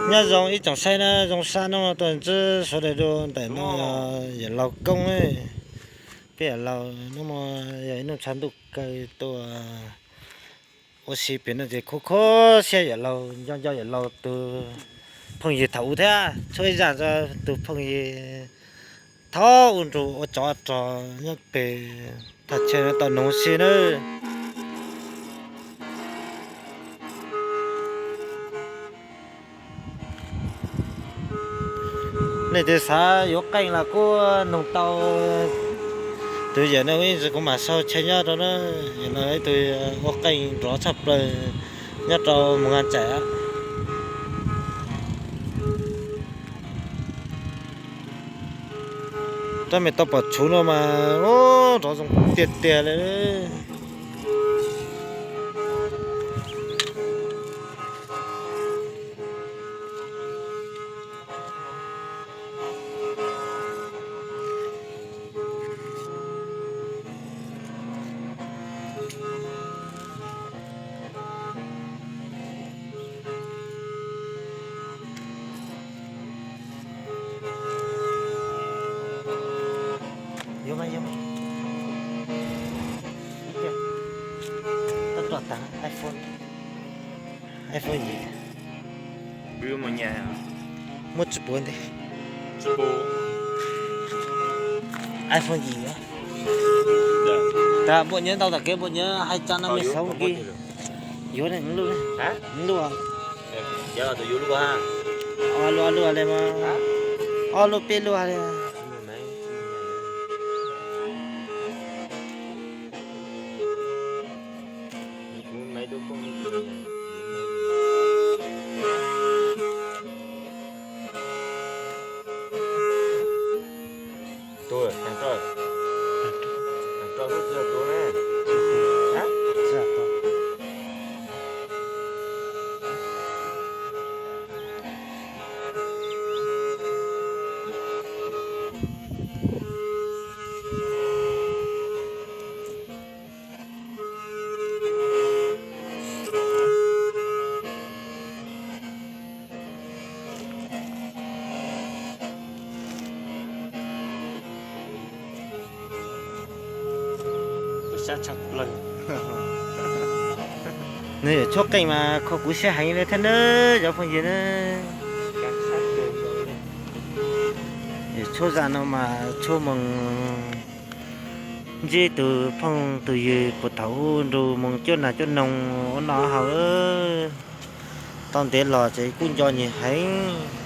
Nyob zoo ib tsoom saib na, zoo sab hnub no tuaj ntsib sawv daws dua ntawm no, yawm laus Koob, peb yawm laus hnub no yog ib hnub tshav ntuj kawg tuaj ua si pem no ces khuv khuv siab yawm laus, nco nco yawm laus tus phooj ywg thaum ub thiab tshuav ib zaj tus phooj ywg thaum ub nrug ua tsov rog nyob pem thaj chaw no tau noog si nawb. Nej tus xav yuav qeej los kuj noog tau tus yawm no ib ntsis kuv mam sau chaw nyob rau na. Yawm no ib tug ua qeej nrov tshaj plaws nyob rau Moos Nkas Tsaim. Rab me tau pom tshuv no mas nrov zoo tiag tiag li. Yuav mas, yuav mas. Ib pliag, tab tom tag iPhone, iPhone yim. Muab tsis puav nti. iPhone yim. Npua nyiam ntau tom kev, npua nyiam hais tsa no me xauv ki. Yuav ne, lub, lub, ob lub, ob lub li mas, ob lub peb lub li. Nws yawm tshuab qeej mas kho kuv siab heev li thiab nawb cov phooj ywg na. Yawm tshuab zaj no mas tshuab moog ntsib tus phooj tus ywg puag thaum ub nrug moog cuab nas cuab noog ua noj haus. Tau ntev los ces kuj nco nyias heev.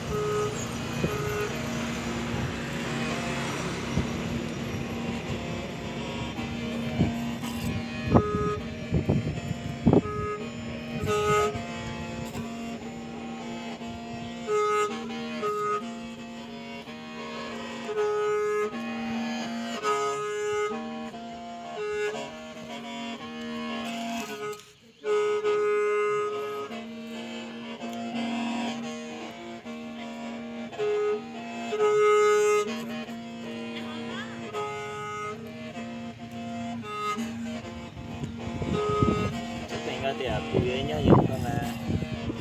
Tsis teem koj tias kuv yuav nyob yog koj mas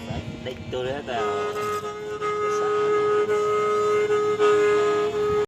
xav dai tug li tas.